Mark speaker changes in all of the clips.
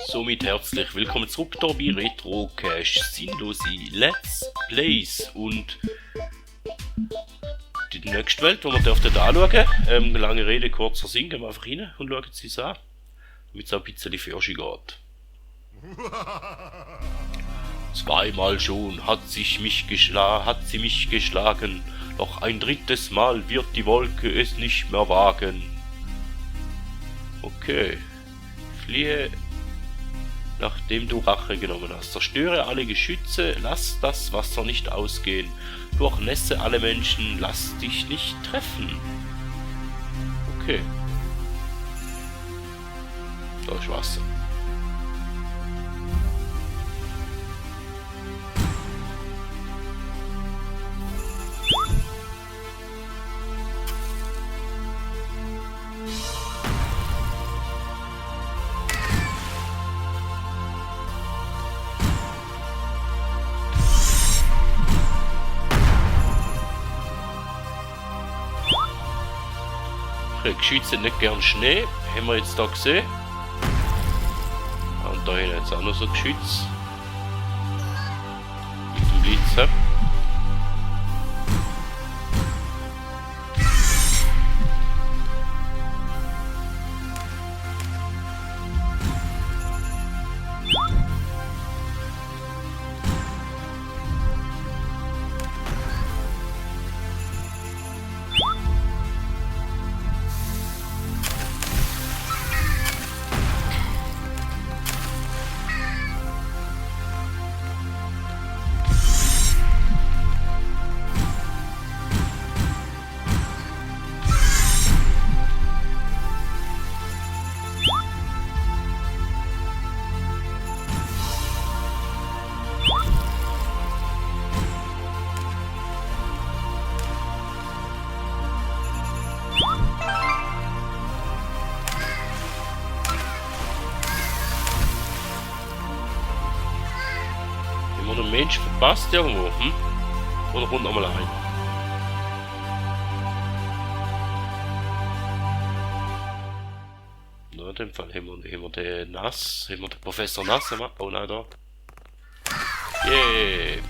Speaker 1: Somit herzlich willkommen zurück hier bei Retro Cache Sinnlose Let's Plays und die nächste Welt, die wir dürften anschauen. Lange Rede, kurzer Sinn, gehen wir einfach rein und schauen sie es an, damit es ein bisschen für sich geht. Zweimal schon hat sie mich geschlagen, noch ein drittes Mal wird die Wolke es nicht mehr wagen. Okay, fliehe, nachdem du Rache genommen hast. Zerstöre alle Geschütze, lass das Wasser nicht ausgehen. Durchnässe alle Menschen, lass dich nicht treffen. Okay. Da ist Wasser. Geschütze nicht gern Schnee, haben wir jetzt da gesehen. Und da hinten jetzt auch noch so Geschütz. Mit dem Blitz. Haben wir den Mensch verpasst irgendwo? Oder kommt nochmal ein? Na, in dem Fall haben wir den Nass, haben wir den Professor Nass gemacht. Oh nein, da. Yeah!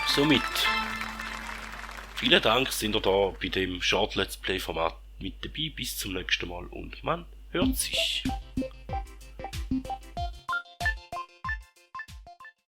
Speaker 1: Somit. Vielen Dank, sind ihr da bei dem Short Let's Play Format mit dabei. Bis zum nächsten Mal und man hört sich.